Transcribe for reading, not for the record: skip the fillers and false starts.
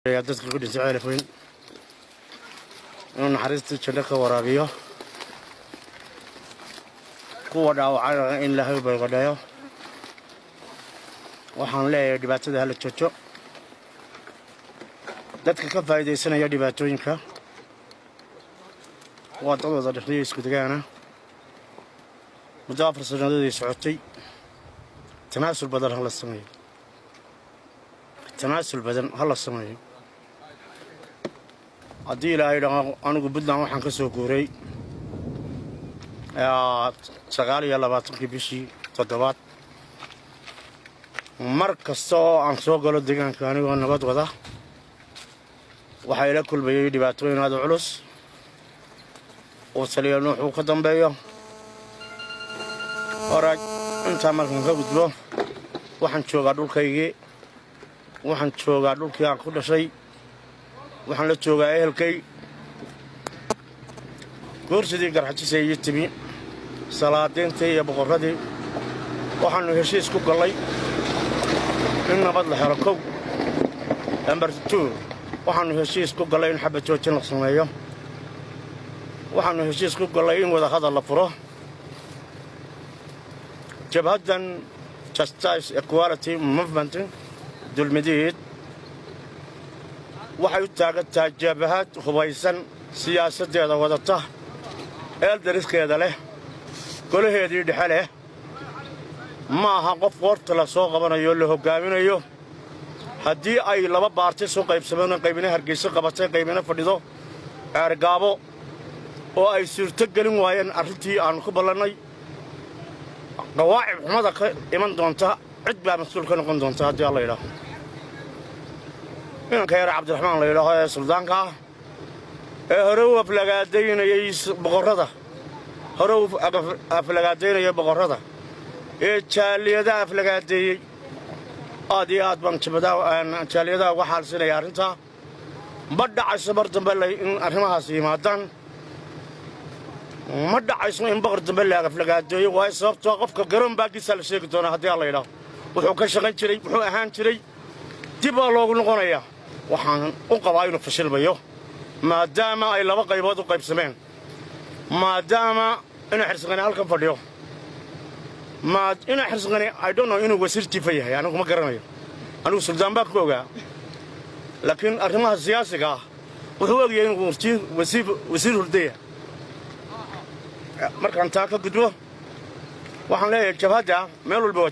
Dadka ku dhintay Ceelafweyn inuu naxariistii janno ka waraabiyo, kuwa dhaawacana in Ilaahay baygadhayo. Waxaan leeyahay, dhibaatada hala joojo. Dadka ka faa'iidaysanaya dhibaatooyinka waa dad wada dhexdiyo isku degaana. Muddo 4 sannadood ay socotay. Tanaasul badan hala sameeyo, tanaasul badan ha la sameeyo. Haddii Ilaahay dhaho, anigu Puntland waxaan ka soo guuray 29-kii bishii toddobaad. Mar kasta oo aan soo galo deegaanka anigoo nabad wada, waxaa ila kulmayay dhibaatooyin aada u culus oo taliya Nuux uu ka dambeeyo. Hore intaa markaan ka gudbo, waxaan joogaa dhulkaygii, waxaan joogaa dhulkii aan ku dhashay, waxaan la joogaa ehelkay. Goorsidii Garxajisay ii timi, salaadiintii iyo boqorradii, waxaannu heshiis ku gallay in nabad la helo. Kow, number two, waxaannu heshiis ku gallay in xabad joojin la sameeyo. Waxaannu heshiis ku gallay in wada hadal la furo. Jabhaddan Justice Equality Movement Dulmidiid waxay u taagan tahay jabhad hubaysan, siyaasaddeeda wadata, elderskeeda leh, golaheedii dhexe leh. Ma aha qof qoorta la soo qabanayo o la hoggaaminayo. Haddii ay laba party soo qaybsameen, qaybina Hargeyso qabatay, qaybina fadhido Ceergaabo, oo ay suurto gelin waayeen arrintii aannu ku ballannay, qawaacib xumada ka iman doonta cid baa mas-uul ka noqon doonta haddii Alla yidhaaho. Inanka yare Cabdiraxmaan la yidhaaho ee suldaanka ah ee hore u aflagaadaynayay boqorrada, hore u aflagaadaynayay boqorrada ee jaaliyadaha aflagaadeeyey, aad iyo aad baan jaaliyadaha uga xaalsinaya arrintaa. Ma dhacayso mar dambe in arrimahaas yimaadaan. Ma dhacayso in boqor dambe la aflagaadeeyo, waayo sababtoo qofka garoon baagiisaa la sheegi doonaa haddii Alla yidhaaho. Wuxuu ka shaqayn jiray, muxuu ahaan jiray, dib baa loogu noqonayaa. Waxaan u qabaa inuu fashilmayo, maadaama ay laba qaybood u qaybsameen, maadaama inuu Xirsiqani halkan fadhiyo. Ina Xirsiqani, I don't know inuu wasiir jiifa yahay, anigu ma garanayo. Anigu suldaan baan ku ogaa, laakiin arrimaha siyaasiga ah wuxuu ogyahay inuu wasiir hurdaya. Markaan taa ka gudbo, waxaan leeyahay jabhadda meel walba waa